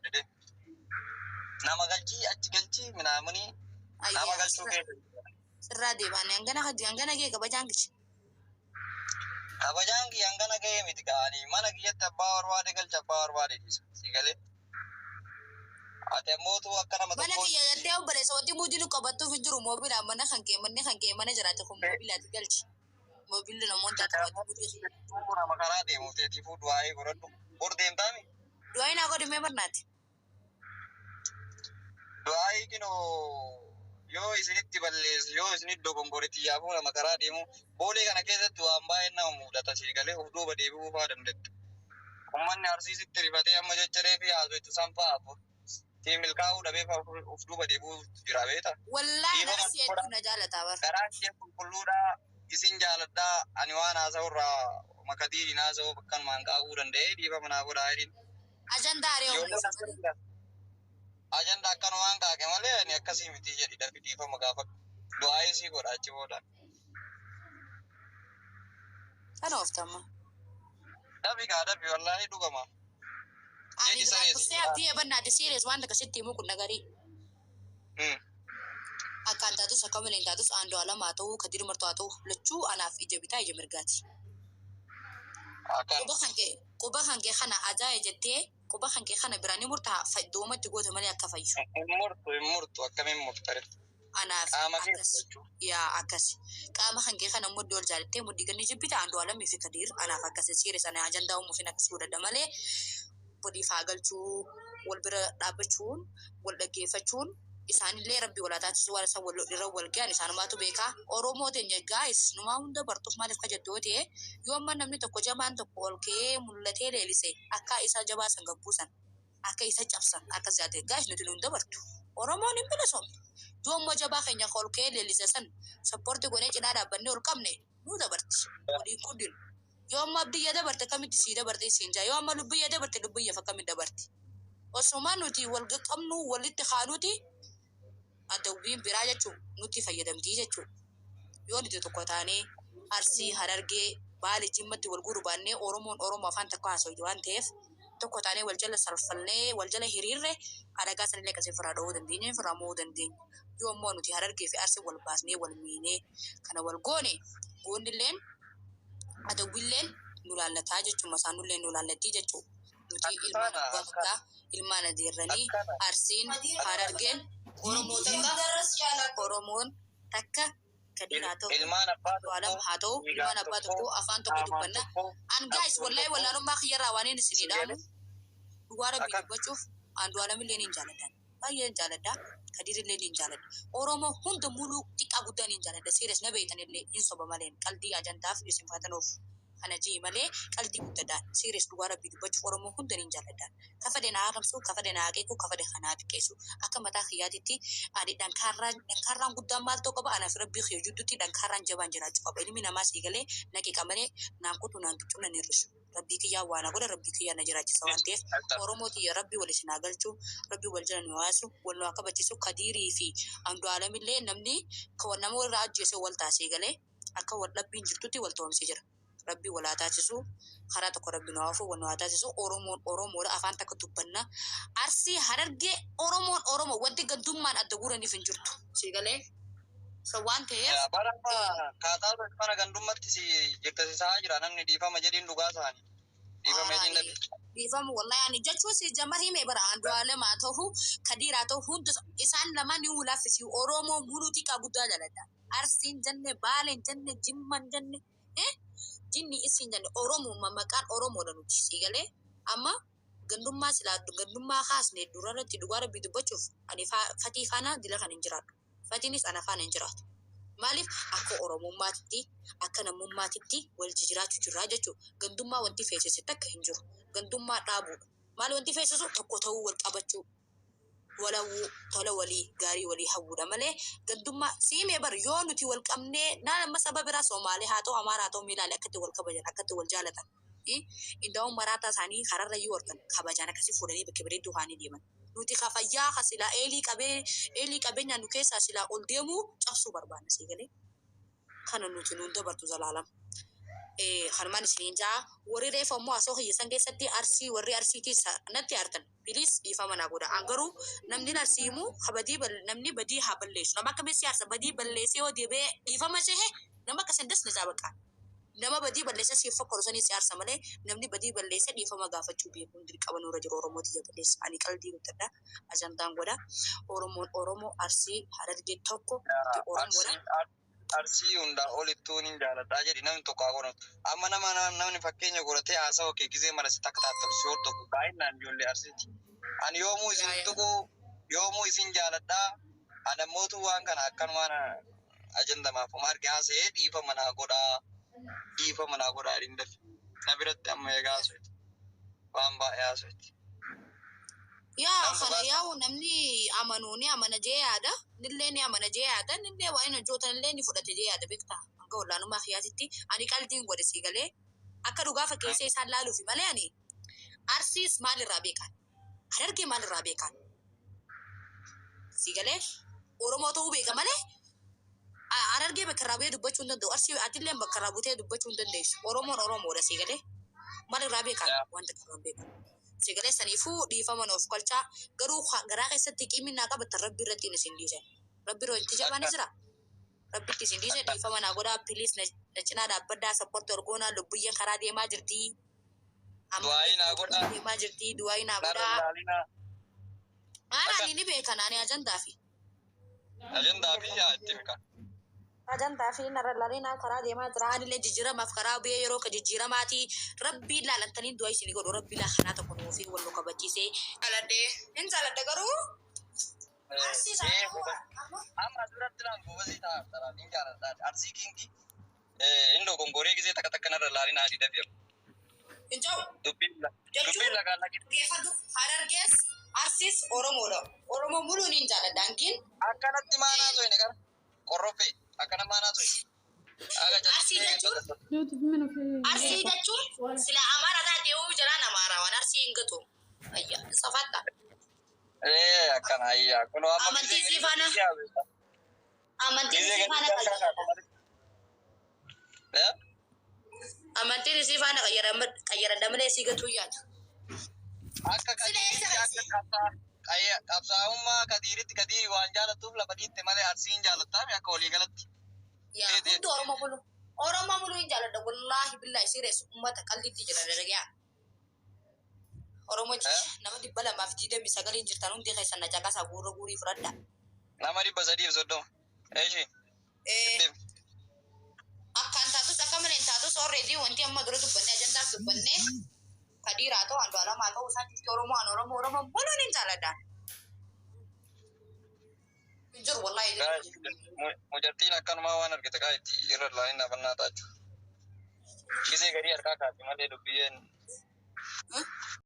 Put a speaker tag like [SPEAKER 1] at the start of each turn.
[SPEAKER 1] barbaadde deemi. Nama galchii achi galchii minaaminii nama
[SPEAKER 2] Ayyaa
[SPEAKER 1] galchuu keessa.
[SPEAKER 2] Sirraa deebaane hangana hajji hangana gee kabajaan kishi.
[SPEAKER 1] Kabajaan kiyya hangana ga'ee miti ka'anii mana kiyyatti abbaa barbaade galcha, abbaa barbaade dhiisa. Si galee. Ati ammootu akka nama
[SPEAKER 2] Mana
[SPEAKER 1] tokkootti
[SPEAKER 2] kiyya jettee obboleessa wanti muudii nu qabattuuf hin jiru moobilaan mana kan kee manni kan kee mana jiraate kun moobilaati galchi. Moobilli namoota qabatu muudii.
[SPEAKER 1] Nama karaa deemuuf teetiifuu du'aa'ee godhadhu. Bor deemtaami?
[SPEAKER 2] Du'aa naa godhi mee barnaati.
[SPEAKER 1] Du'aa'ee kinoo yoo isinitti balleessu, yoo isinitti dogongore, xiyyaafuu nama karaa deemu boolee kana keessatti waan baay'een nama mudata, si galee, of duuba deebi'uu fa'aa dandeettu. Uummanni Arsiisitti rifatee amma jecharee fi haasoftu san fa'aa si milkaa'uu dhabee fa'aa of duuba deebi'uu jira, beektaa?
[SPEAKER 2] Wallaahi
[SPEAKER 1] Dhiifama
[SPEAKER 2] Arsii hedduu na jaalataa bara.
[SPEAKER 1] Garaan kee qulqulluudhaa, isin jaaladhaa. Ani waan haasa'urraa makatiidhiin haasa'uuf akkanumaan qaa'uu danda'ee, dhiifama naa godhaa jedhin.
[SPEAKER 2] Ajandaa haree
[SPEAKER 1] Yoo
[SPEAKER 2] obboleessa.
[SPEAKER 1] Ajanda akkanumaan kaake malee ani akkasii miti jedhi, dafi dhiifama gaafadhu. Du'aa'ee sii godha achi booda.
[SPEAKER 2] Kana ooftamma.
[SPEAKER 1] Dafi kaa, dafi, wallaahi dhugama.
[SPEAKER 2] Ani
[SPEAKER 1] Jedhi
[SPEAKER 2] duraan
[SPEAKER 1] saree
[SPEAKER 2] dursee abdii ebannaati serious waan takka sitti himuu kun nagarii. Akkaan taatus akka malee hin taatus, Andu'aalam haa ta'uu, Kadir Martuu haa ta'uu, lachuu anaaf ija bitaa ija mirgaati.
[SPEAKER 1] Akkan.
[SPEAKER 2] Quba kan kee kana ajaa'e jettee quba kan kee kana biraan ni murtaa doomatti goota malee akka fayyu.
[SPEAKER 1] Hin murtu, hin murtu, akkamiin murtare?
[SPEAKER 2] Anaaf
[SPEAKER 1] Qaama
[SPEAKER 2] akkas
[SPEAKER 1] keessa jechuudha.
[SPEAKER 2] Yaa akkas qaama kan kee kana muddii ol jaalattee muddii ganni jibbita Andu'aalamii fi Kadiir anaaf akkas serious ana ajandaa uumuuf akkas godhadha malee waliif haa galchuu, wal bira dhaabbachuun, wal dhaggeeffachuun isaanillee rabbi walaa taasisu. Waan isaan wal irra wal gahan isaanumaatu beekaa. Oromoo teenya gaayis numaa hunda bartuuf maaliif ka jettu yoo ta'e, yoo amma namni tokko jabaan tokko ol ka'ee mul'atee leelise, akka isa jabaa san gabbuusan, akka isa cabsan akkas jaate. Gaayis, nuti nu hunda bartu, Oromoon hin bilisoomne. Yoo ammoo jabaa keenya ka ol ka'ee leelise san support goonee cinaa dhaabbannee ol qabne, nu dabarti waliin guddinu. Yoo amma biyya dabarte akkamitti sii dabarte siin jaa, yoo amma lubbiyya dabarte lubbiyyaaf akkamitti dabarti? Osuma nuti wal qabnu walitti kaanuti adawwiin biraa jechuun nuti fayyadamtii jechuun. Yoo nuti tokko taanee Arsii, Harargee, Baale, Jimmatti wal guuru baannee, Oromoon Oromoo afaan tokko haasa'u waan ta'eef, tokko taanee wal jala salfalnee wal jala hiriirre, alagaa sanillee akkasii ofirraa dhowwuu dandeenya, ofirraa mo'uu dandeenya. Yoo ammoo nuti Harargee fi Arsii wal baasnee wal miinee kana wal goone, goonnilleen adawwiilleen nu laallataa jechuun, masaanullee nu laallattii jechuudha. Nuti ilmaan
[SPEAKER 1] Akkana,
[SPEAKER 2] abbaa
[SPEAKER 1] akkana.
[SPEAKER 2] takkaa, ilmaan adeerranii,
[SPEAKER 1] Akkana.
[SPEAKER 2] Arsiin, Harargeen Oromoo takka, Oromoon takka. Kadiir haa ta'u,
[SPEAKER 1] Ilmaan abbaa
[SPEAKER 2] Andu'aalam
[SPEAKER 1] tokkoo,
[SPEAKER 2] haa ta'u, ilmaan
[SPEAKER 1] dhiigaan
[SPEAKER 2] abbaa
[SPEAKER 1] tokkoo,
[SPEAKER 2] tokkoo, afaan tokko
[SPEAKER 1] qaamaan
[SPEAKER 2] dubbanna.
[SPEAKER 1] tokkoo,
[SPEAKER 2] An gaayis
[SPEAKER 1] qabsoon
[SPEAKER 2] wallahi
[SPEAKER 1] tokkoo.
[SPEAKER 2] wallaalummaa kiyyarraa waan inni isinii dhaamu, dhugaa rabbii dubbachuuf, Andu'aalam illee ni jaaladha. Baay'een jaaladha. Kadiir illee ni jaaladha. Oromoo hunda muluu xiqqaa guddaa ni jaaladha. Serious na beektan illee hin soba malee, qaldii ajandaaf isin faatanuuf kana jii malee, qaldii guddadhaan serious dhugaa rabbii dubbachuuf Oromoo hunda ni jaaladha. Kafade na haramsu, kafade na haqeeku, kafade kanaa xiqqeessu. Akka mataa kiyyaatitti ani dhankaarraan guddaan maal ta'uu qaba? Anaaf rabbii kiyya jidduutti dhankaarraan jabaan jiraachuu qaba. Ilmi namaa sii galee na qiqa malee naan kutu, naan tuqu, nan hir'isu. Rabbii kiyyaa waan godha, rabbii kiyyaa na jiraachisa waan ta'eef, Oromoo tiyya rabbi wal isin haa galchu, rabbi wal jala nu haasu, wal nu haa kabachiisu. Kadiirii fi Andu'aalamillee namni nama irraa ajjeese wal taasee galee akka wal dhabbiin jirtutti wal toomsee jira. Rabbi wal haa taasisu, karaa tokko rabbi nu haa ofu, wal nu haa taasisu. Oromoon Oromoodha, afaan takka dubbanna. Arsii, Harargee, Oromoon Oromoo, wanti gandummaan adda guuraniif hin jirtu. Si galee so waan ta'eef
[SPEAKER 1] Bara amma kaataa mana gandummatti si jirta si sa'aa jira namni, dhiifama jedhiin, dhugaa isaanii. Dhiifama jedhiin dhabi.
[SPEAKER 2] Dhiifamu wallahi ani jechuun si jamar hime bara Andu'aalem haa ta'u, Kadiir haa ta'u, hunda isaan lamaan ni ulaaffisi. Oromoo muluu xiqqaa guddaa jaladha. Arsiin jenne, Baaleen jenne, Jimman jenne, jinni isin jenne, Oromoo maqaan Oromoodha nuti, si galee. Amma gandummaa silaa gandummaa kaasne durarratti, dhugaa rabbii dubbachuuf, ani fatii faana dila kan hin jiraadhu. Fatiinis ana faana hin jiraatu. Maaliif? Akka Oromummaatitti, akka namummaatitti wal jijiraachuu jirraa jechuudha. Gandummaa wanti feesise takka hin jiru. Gandummaa dhaabuudha. Maali wanti feesisu? Tokko ta'uu, wal qabachuu, walawwuu, tola walii, gaarii walii hawwuudha malee gandummaa siimee bar yoo nuti wal qabnee naan amma saba biraa Somaalee haa ta'u, Amaaraa haa ta'u, miilaale akkatti wal kabajan, akkatti wal jaalatan. Indaa'uun maraataa isaanii kararra yoo argan kabajaan akkasii fuudhanii bakka bareedduu kaanii deeman. Nuti ka fayyaa ka silaa eelii qabee eelii qabeenyaa nu keessaa silaa ol deemuu cabsuu barbaanna, sii galee. Kana nuti nuun dabartu zalaalam. Kanumaan isiniin jaa. Warri reefa ammoo asoo hiyyeessan keessatti Arsii, warri Arsiitii natti aartan, please dhiifama naa godha. An garuu namni Arsii himuu kabadii, namni badii haa balleessu. Nama akkamii siyaasa badii balleessee yoo deebi'ee dhiifama sehe, nama akkasin das na jaabaqa. Nama badii balleessee siif fokkoru sanii siyaasa malee, namni badii balleessee dhiifama gaafachuu beekuun dirqama nurra jiru. Oromoo tiyya balleessa. Ani qalbii guddadha. Ajandaan godha. Oromoon Oromoo, Arsii, Harargee tokko Oromoodha.
[SPEAKER 1] Arsii hundaa olittuu ni jaaladhaa jedhi, namni tokko haa godhatu. Amma nama namni fakkeenya godhatee haasawa kee gizee mara si takka taattabsi si hordofu baay'inaan ijoollee Arsiiti. Ani yoomuu isin tuquu, yoomuu isin jaaladhaa. Ani ammootu waan kana akkanumaan ajandamaaf homa arge haasa'ee dhiifama naa godhaa. Dhiifama naa godhaa jedhin dafi. Na biratti amma eegaa haasa'eeti. Waan baay'ee haasa'eeti.
[SPEAKER 2] Yaa kana yaa'u namni amanuu ni amana jee yaada. Nillee ni amana jee yaada. Nillee waan inni hojjetan illee ni fudhate jee yaada, beektaa. Hanga olaanummaa kiyyaatitti ani qalbiin godhe sii galee akka dhugaa fakkeessee isaan laaluufi malee, ani Arsiis maalirraa beekan? Harargee maalirraa beekan? Sii galee Oromoo ta'uu beeka malee Harargee bakka irraa bu'ee dubbachuu hin danda'u. Arsii atillee bakka irraa buutee dubbachuu hin dandeessu. Oromoon Oromoodha, sii galee. Maalirraa beekan? Wanta irraa beeku. Sii galee, saniifuu dhiifama nuuf galchaa, garuu garaa keessatti qiminaa qabattan Rabbi irratti isin dhiisan. Rabbi irra wanti jabaan jira. Rabbitti isin dhiise, dhiifama naa godhaa, please na cinaa dhaabbadhaa, support orgoonaa, lubbuyyeen karaa deemaa jirti.
[SPEAKER 1] Du'aayii naa godhaa.
[SPEAKER 2] Deemaa jirti, du'aayii naa
[SPEAKER 1] Narra
[SPEAKER 2] godhaa.
[SPEAKER 1] ilaalinaa.
[SPEAKER 2] Haala ani ni beekan, ani ajandaa fi.
[SPEAKER 1] Ajandaa fi yaa itti mika.
[SPEAKER 2] Ajandaa fi narra ilaalinaa, karaa deemaa jira. Anillee jijjiiramaaf karaa bu'ee yeroo ka jijjiiramaati. Rabbii ilaalantanii du'aa isin godhu. Rabbii laa kanaa tokko nuufi wal nu kabachiisee. Jaaladhee. Hin jaaladha garuu. Arsii
[SPEAKER 1] Amma asirratti ilaal, gobasii ta'a ta'a hin jaaladha. Arsii kingi hin dogongoree gisee takka takka narra ilaalinaa adii dafee.
[SPEAKER 2] Hin jiru.
[SPEAKER 1] Dubbiin
[SPEAKER 2] Jechuun
[SPEAKER 1] lagaan lagitti.
[SPEAKER 2] Geeffadhu, Harargees Arsiis Oromoodha. Oromoo muluun hin jaaladha. Hangiin
[SPEAKER 1] Akkanatti maanaa to'ine gara qorroffee akkana maanaa to'ine.
[SPEAKER 2] Arsii jechuun, Arsii jechuun sila Amaara taate uu jalaan Amaaraa waan Arsii hin gatu. Ayya safatta.
[SPEAKER 1] Ee, akkana ayyaa kunoo amma
[SPEAKER 2] Amantii sii faana. Amantiin
[SPEAKER 1] Gisee
[SPEAKER 2] isii faana qayyara. Amantiin isii faana qayyara malee sii gatuu yaadu.
[SPEAKER 1] Akka
[SPEAKER 2] Sila eessa
[SPEAKER 1] Kadiiritti, akka qabsaa'ummaa Kadiiritti, Kadiiri waan jaalattuuf lafa dhiitte malee Arsiin jaallattaami akka walii galatti.
[SPEAKER 2] Yaa hundi Oromoo mulu. Oromoo mulu hin jaaladha. Wallaahi billaahi serious, uummata qalliitti jira dalagaa. Oromoo nama 229n jirtan hundi keessan na caqasaa, guurra guurii fudhadha.
[SPEAKER 1] Nama 330. Eeshi.
[SPEAKER 2] Akkaan taatus, akka malee hin taatus, already wanti amma dura dubbanne ajandaaf dubbanne Kadiiraa ta'u, Andu'aalamaa ta'u, isaan jirti Oromoo, an Oromoo Oromoo muluun hin jaaladha. Hin jiru wallaahi.
[SPEAKER 1] Mucattiin akkanumaa waan argite kaa itti irra ilaalin dhaabannaa taachuu. Gisee garii harkaa kaati malee dubbiyyeen.